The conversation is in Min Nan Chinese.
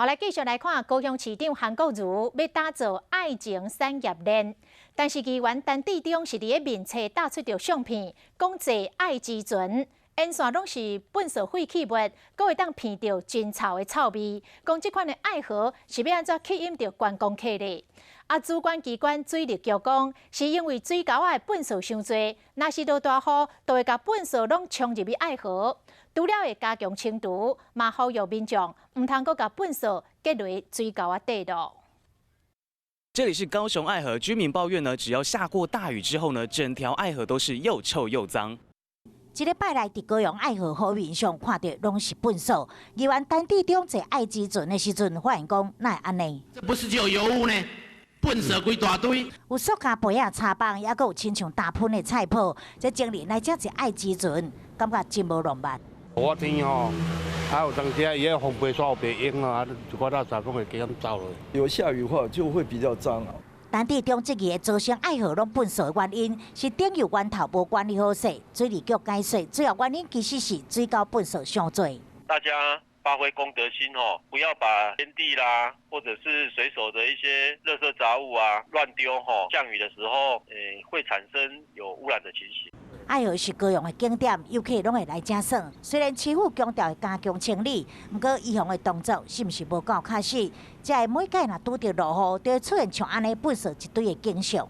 好，來繼續來看高雄市長韓國瑜欲打造愛情產業鏈，但是議員陳致中是佇咧面冊貼出著相片，講坐愛之船，沿線攏是糞埽廢棄物，閣會當鼻著真臭的臭味。講這款的愛河是欲按怎吸引著觀光客咧？啊，主管機關水利局講，是因為水溝仔的糞埽傷濟，若是落大雨，就會共糞埽攏沖入去愛河。除了會加強清除，嘛呼籲民眾毋通閣共糞埽結佇水溝仔底咯。這裡是高雄愛河，居民抱怨呢，只要下過大雨之後呢，整條愛河都是又臭又髒。這禮拜來佇高雄愛河河面上看著攏是糞埽。議員陳致中坐愛之船的時陣，發現講哪會按呢？這不是只有油污呢？糞埽規大堆。有塑膠杯仔、茶棒，猶閣有親像大噴的菜脯。這情人來遮坐愛之船，感覺真無浪漫。熱天吼，啊有當時伊个防白沙袂用啊，一寡垃圾攏會加減走落。有下雨的話就會比較髒啊。陳致中質疑造成愛河攏糞埽的原因是頂游源頭無管理好勢，水利局解說，主要原因其實是水溝糞埽傷濟。大家發揮公德心哦，不要把天地啦，或者是隨手的一些垃圾雜物啊亂丟吼。降雨的時候，會產生有污染的情形。愛河是高雄的景點，遊客攏會來遮耍。雖然市府強調會加強清理，毋過預防的動作是毋是無夠確實？才會每屆若拄著落雨，就會出現像按呢糞埽一堆的景象。